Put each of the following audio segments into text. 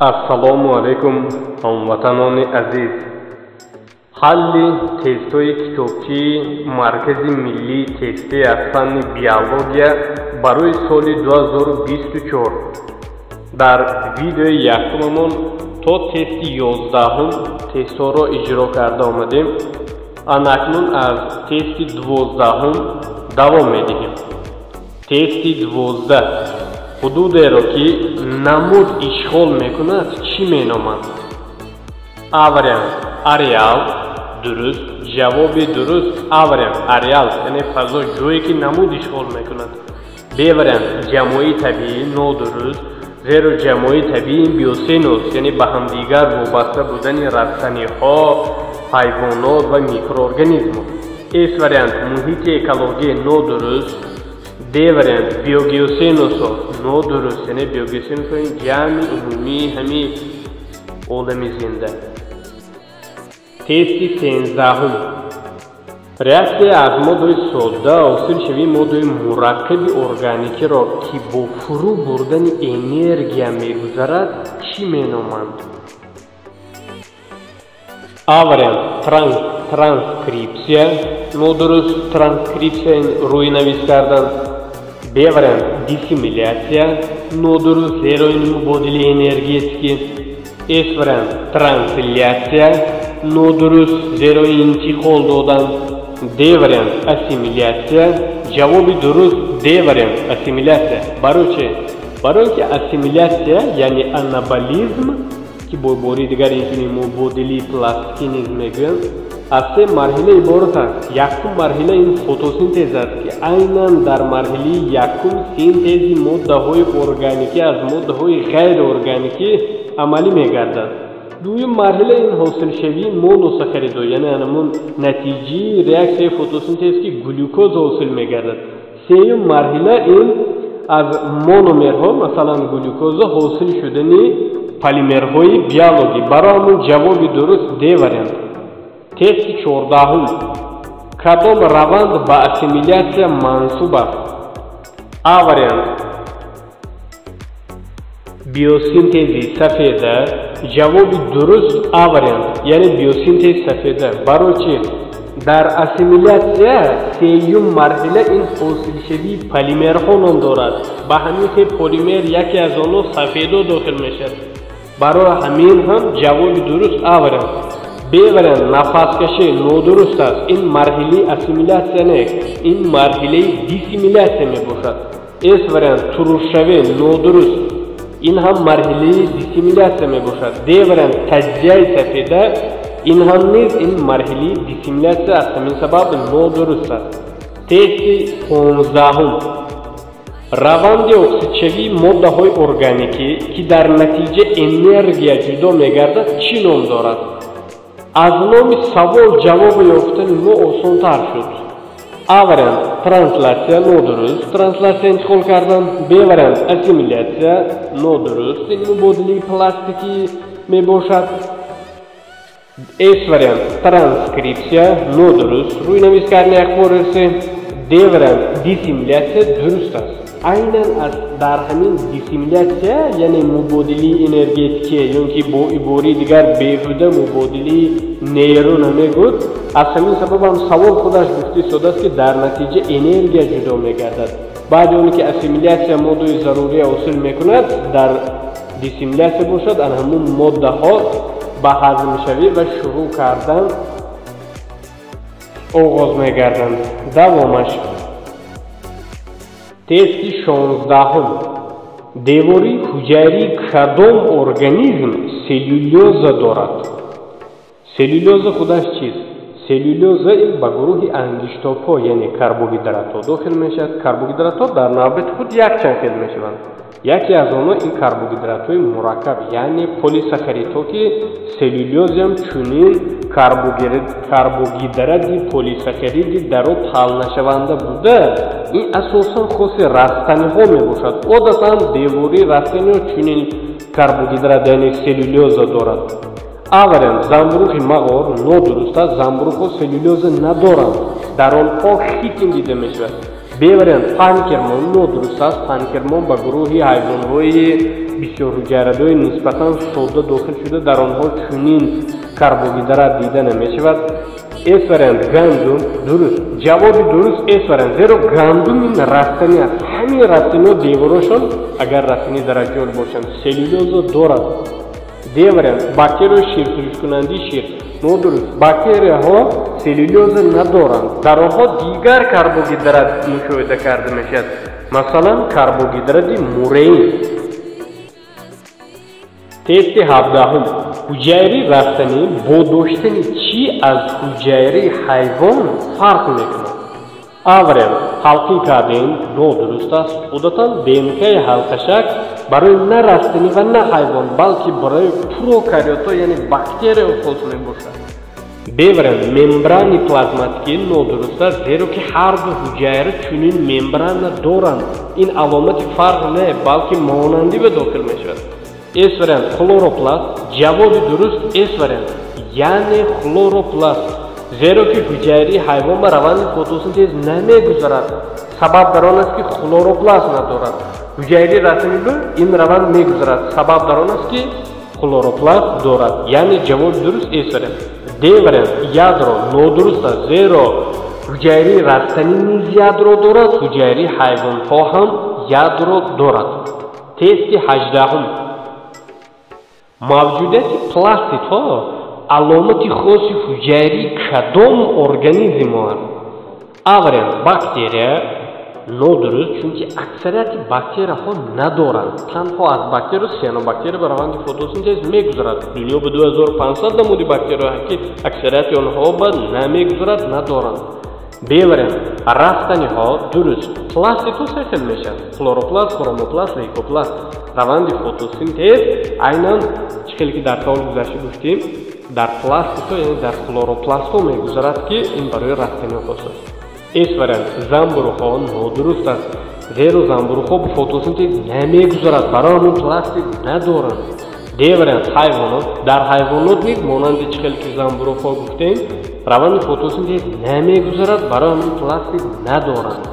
Ассалому алайкум, ҳамватанони азиз. Ҳалли тестҳои китобчии Маркази миллии тестӣ аз фанни биология барои соли 2024. Дар видеои якумамон то тести 11-ум тестҳоро иҷро карда омадем. Анакнун аз тести 12-ум давом медиҳем. Тести 12. Ҳудудеро, ки намуд ишғол мекунад, чӣ меноманд? А вариант ареал, дуруст. Ҷавоби дуруст А вариант ареал, яъне фазо, ҷое ки намуд ишғол мекунад. Б вариант ҷамъои табиӣ, нодуруст, зеро ҷамъои табиӣ биосеноз, яъне ба ҳамдигар вобаста будани растаниҳо, ҳайвонот ва микроорганизмҳо. С вариант муҳити экологӣ, нодуруст. Д вариант биогеосенозҳо, нодуруст, яъне биогеосенозҳо ин ҷамъи умумии ҳамин олами зинда. Тести 13-ум. Реаксия аз моддаҳои содда ҳосилшавии моддаҳои мураккаби органикиро, ки бо фурӯ бурдани энергия мегузарад, чӣ меноманд? А вариант транскрипсия, нодуруст, транскрипсия рӯйнавис кардан. Б вариант диссимилятсия, нодуруст, зеро ин мубодилаи энергетикӣ. С вариант трансляция, нодуруст, зеро интиқол додан. Д вариант ассимилятсия. Ҷавоби дуруст Д вариант ассимилятсия. Барои че? Барои ки ассимилятсия, яъне анаболизм, ки бо ибораи дигар инчунин мубодилаи пластикӣ низ мегӯянд, аз се марҳила иборат аст. Якум марҳила ин фотосинтез аст, ки айнан дар марҳилаи якум синтези моддаҳои органикӣ аз моддаҳои ғайриорганикӣ амалӣ мегардад. Дуюм марҳила ин ҳосилшавии моносахаридҳо, яъне ҳамон натиҷаи реаксияи фотосинтез, ки глюкоза ҳосил мегардад. Сеюм марҳила ин аз мономерҳо, масалан глюкоза, ҳосил шудани полимерҳои биологӣ. Барои ҳамон ҷавоби дуруст Д вариант. Тести 14-ум. Кадом раванд ба ассимилятсия мансуб аст? А вариант биосинтези сафеда. Ҷавоби дуруст А вариант, яъне биосинтези сафеда. Барои чӣ? Дар ассимилятсия сеюм марҳила ин ҳосилшавии полимерҳо ном дорад. Ба ҳамин хел полимер яке аз онҳо сафедо дохил мешавад. Барои ҳамин ҳам ҷавоби дуруст А вариант. Б вариант нафаскашӣ, нодуруст аст. Ин марҳилаи ассимилятсия не, ин марҳилаи диссимилятсия мебошад. С вариант турушшавӣ, нодуруст. Ин ҳам марҳилаи диссимилятсия мебошад. Д вариант таҷзияи сафеда, ин ҳам низ ин марҳилаи диссимилятсия аст, ҳамин сабаб нодуруст аст. Тести 15-ум. Раванди оксидшавии моддаҳои органикӣ, ки дар натиҷа энергия ҷудо мегардад, чӣ ном дорад? Аз номи савол ҷавоби ёфтани мо осонтар шуд. А вариант транслятсия, нодуруст, транслятсия интиқол кардан. Б вариант ассимилятсия, нодуруст, ин мубодилаи пластикӣ мебошад. С вариант транскрипсия, нодуруст, рӯйнавис кардани ахбори ирсӣ. Д вариант диссимилятсия дуруст аст. Айнан аз дар ҳамин диссимилятсия, яъне мубодилаи энергетикӣ ё ки бо ибораи дигар беҳуда мубодилаи нерӯ намегӯд. Аз ҳамин сабаб ҳам савол худаш гуфта истодааст, ки дар натиҷа энергия ҷудо мегардад. Баъди оне ки ассимилятсия моддаи зарурия ҳосил мекунад, дар диссимилятсия бошад, ан ҳамун моддаҳо ба ҳазмшавӣ ва шурӯъ кардан оғоз мегарданд. Давомаш. Тести 16-ум. Девори ҳуҷайраи кадом организм селлюлоза дорад? Селлюлоза худаш чист? Селлюлоза ин ба гурӯҳи ангиштобҳо, яъне карбогидратҳо дохил мешавад. Карбогидратҳо дар навбати худ якчанд хел мешаванд. Яке аз онҳо ин карбогидратҳои мураккаб, яъне полисахаридҳо, ки селлюлозиам чунин карбогидрати полисахариди дар об ҳалнашаванда буда, ин асосан хоси растаниҳо мебошад. Одатан девори растаниҳо чунин карбогидрат, яъне селлюлоза дорад. А вариант замбуруғи мағор, нодуруст аст. Замбуруғҳо селлюлоза надоранд, дар онҳо хитин дида мешавад. Б вариант панкермон, нодуруст аст. Панкермон ба гурӯҳи ҳайвонҳои бисёрҳуҷайрадои нисбатан содда дохил шуда, дар онҳо чунин карбогидрат дида намешавад. С вариант гандум дуруст. Ҷавоби дуруст С вариант, зеро гандум ин растанӣ аст. Ҳамин растаниҳо деворошон, агар растанӣ дараҷаи олӣ бошанд, селлюлоза дорад. Д вариант бактерияҳои ширсурушкунандаи шир нодуруст. Бактерияҳо селлюлоза надоранд, дар онҳо дигар карбогидрат мушоҳида карда мешавад, масалан карбогидрати муреин. Тести 17. Ҳуҷайраи растанӣ бо доштани чӣ аз ҳуҷайраи ҳайвон фарқ мекунад? А вариант ҳалқаи КДН нодуруст аст. Одатан ДНК-и ҳалқашак барои на растанӣ ва на ҳайвон, балки барои прокариотҳо, яъне бактерияҳо хос мебошад. Б вариант мембрани плазматикӣ нодуруст аст, зеро ки ҳар ду ҳуҷайра чунин мембрана доранд. Ин аломати фарқ не, балки монандӣ ба дохил мешавад. С вариант хлоропласт. Ҷавоби дуруст С вариант, яъне хлоропласт, зеро ки ҳуҷайраи ҳайвон ба раванди фотосинтез намегузарад. Сабаб дар он аст, ки хлоропласт надорад. Ҳуҷайраи растанӣ ин раванд мегузарад. Сабаб дар он аст, ки хлоропласт дорад. Яъне ҷавоби дуруст С вариант. Д вариант ядро нодуруст аст, зеро ҳуҷайраи растанӣ низ ядро дорад, ҳуҷайраи ҳайвонҳо ҳам ядро дорад. Тести 18. Мавҷудияти пластидҳо аломати хоси ҳуҷайраи кадом организмҳо аст? А вариант бактерия нодуруст, чунки аксарияти бактерияҳо надоранд. Танҳо аз бактерия цианобактерия ба раванди фотосинтез мегузарад. Дунё ба 2500 намуди бактерияҳо, ки аксарияти онҳо ба намегузарад, надоранд. Б вариант растаниҳо дуруст. Пластидҳо се хел мешавад: хлоропласт, хромопласт, лейкопласт. Раванди фотосинтез айнан чӣ хеле ки дар савол гузашта гуфтем, дар пластидҳо, яъне дар хлоропластҳо мегузарад, ки ин барои растаниҳо хос аст. С вариант занбуруғҳо нодуруст аст, зеро занбуруғҳо ба фотосинтез намегузарад, барои ҳамон пластид надоранд. Д вариант ҳайвонот. Дар ҳайвонот низ монанди чӣ хеле ки занбуруғҳо гуфтем, раванди фотосинтез намегузарад, барои ҳамон пластид надоранд.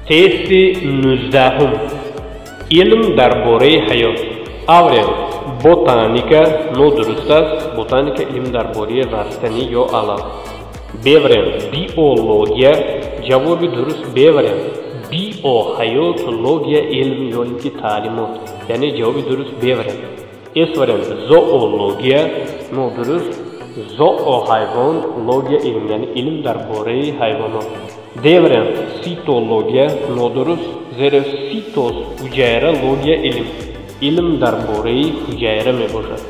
Тести 19. Илм дар бораи ҳаёт. А вариант ботаника нодуруст аст. Ботаника илм дар бораи растанӣ ё алаф. Б вариант биология. Ҷавоби дуруст Б вариант. Био ҳаёт, логия илм ё ин ки таълимот, яъне ҷавоби дуруст Б вариант. С вариант зоология нодуруст. Зоо ҳайвон, логия илм, яъне илм дар бораи ҳайвонот. Д вариант ситология нодуруст, зеро ситос ҳуҷайра, логия илм, илм дар бораи ҳуҷайра мебошад.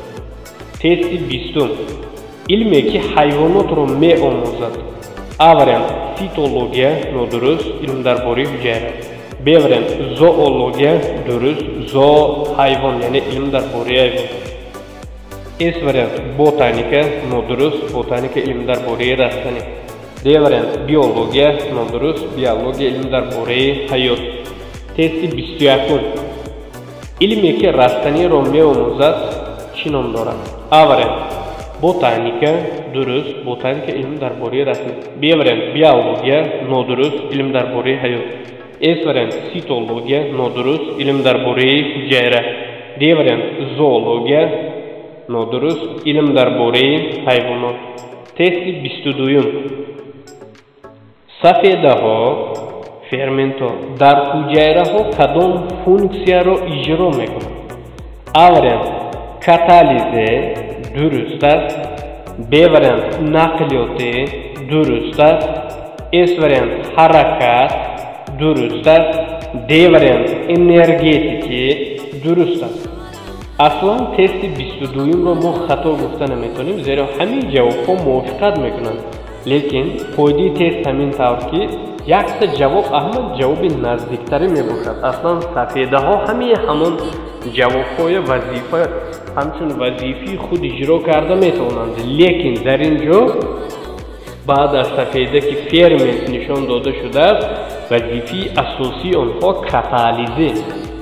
Тести 20. Илме ки ҳайвонотро меомӯзад. А вариант ситология нодуруст, илм дар бораи ҳуҷайра. Б вариант зоология дуруст, зоо ҳайвон, яъне илм дар бораи ҳайвон. С вариант ботаника нодуруст, ботаника илм дар бораи растанӣ. Д вариант биология нодуруст, биология илм дар бораи ҳаёт. Тести 21. Илме ки растаниро меомӯзад чӣ ном дорад? А вариант ботаника дуруст, ботаника илм дар бораи растанӣ. Б вариант биология нодуруст, илм дар бораи ҳаёт. С вариант ситология нодуруст, илм дар бораи ҳуҷайра. Д вариант зоология нодуруст, илм дар бораи ҳайвонот. Тести 22. Сафедаҳо ферментҳо дар ҳуҷайраҳо кадом функсияро иҷро мекунанд? А вариант катализе дуруст аст. Б вариант нақлиёте дуруст аст. С вариант ҳаракат дуруст аст. Д вариант энергетики дуруст аст. Аслан тести 22-ро мо хато гуфта наметавонем, зеро ҳамин ҷавобҳо мувофиқат мекунанд. Лекин фоидаи тест ҳамин тавр, ки якта ҷавоб аҳмад ҷавоби наздиктаре мебошад. Аслан сафедаҳо ҳамаи ҳамон ҷавобҳои вазифа ҳамчун вазифаи худ иҷро карда метавонанд, лекин дар ин ҷо баъд аз сафеда ки фермент нишон дода шудааст, вазифаи асосии онҳо катализе,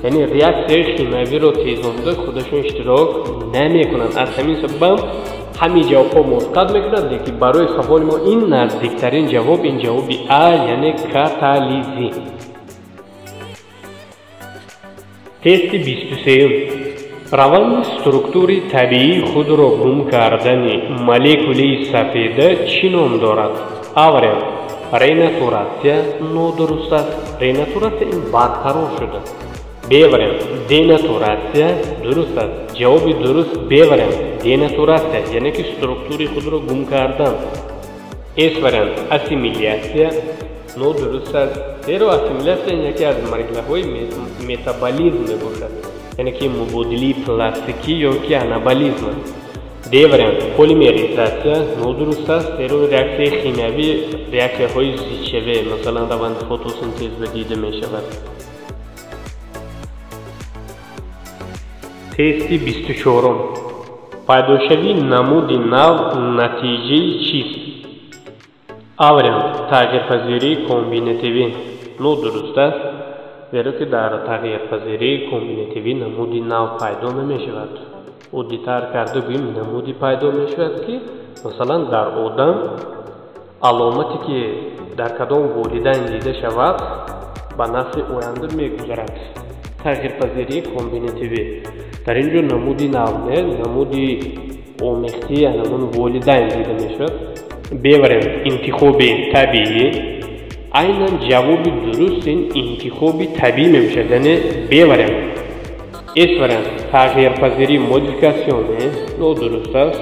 яъне реаксияи химиявиро тезонда худашон иштирок намекунанд. Аз ҳамин сабаб ҳамин ҷавобҳо мувофиқат мекунад, лекин барои саволи мо ин наздиктарин ҷавоб ин ҷавоби А, яъне катализи. Тести 23. Раванди структури табиии худро гум кардани молекулаи сафеда чӣ ном дорад? А вариант ренатуратсия нодуруст аст. Ренатуратсия ин барқарор шуда. Б вариант денатуратсия дуруст аст. Ҷавоби дуруст Б вариант денатуратсия, яъне ки структури худро гум кардан. С вариант ассимилятсия нодуруст аст, зеро ассимилятсия яке аз марҳилаҳои метаболизм мебошад, яъне ки мубодилаи пластикӣ ё ки анаболизм аст. Д вариант полимеризатсия нодуруст аст, зеро реаксияи химиявӣ реаксияҳои зичшавӣ, масалан раванди фотосинтез дида мешавад. Тести 24. Пайдошавии намуди нав натиҷаи чист? А вариант тағйирпазирии комбинативӣ нодуруст аст, зеро ки дар тағйирпазирии комбинативӣ намуди нав пайдо намешавад. Оддитар карда гӯем, намуди пайдо мешавад, ки масалан дар одам аломате ки дар кадом волидайн дида шавад, ба насли оянда мегузарад. Тағйирпазирии комбинативӣ дар ин ҷо намуди нав не, намуди омехтии ҳамон волидайн дида мешавад. Б вариант интихоби табиӣ. Айнан ҷавоби дуруст ин интихоби табиӣ мебошад, яъне Б вариант. С вариант тағйирпазирии модификатсионӣ нодуруст аст,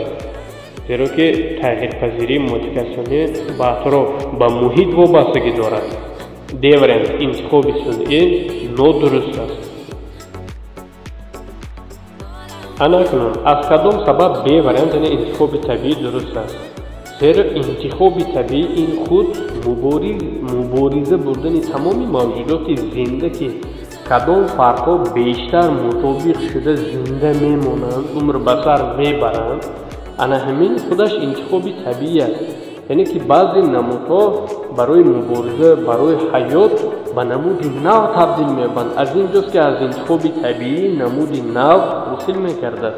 зеро ки тағйирпазирии модификатсионӣ ба атроф, ба муҳит вобастагӣ дорад. Д вариант интихоби сунъӣ нодуруст аст. Анакунун аз кадом сабаб Б вариант, яъне интихоби табиӣ дуруст аст? Зеро интихоби табиӣ ин худ мубориза бурдани тамоми мавҷудоти зинда, ки кадом фарқҳо бештар мутобиқ шуда зинда мемонанд, умр ба сар мебаранд, ана ҳамин худаш интихоби табиӣ аст. Яъне ки баъзе намудҳо барои мубориза, барои ҳаёт ба намуди нав табдил меёбанд. Аз ин ҷост, ки аз интихоби табиӣ намуди нав ҳосил мегардад.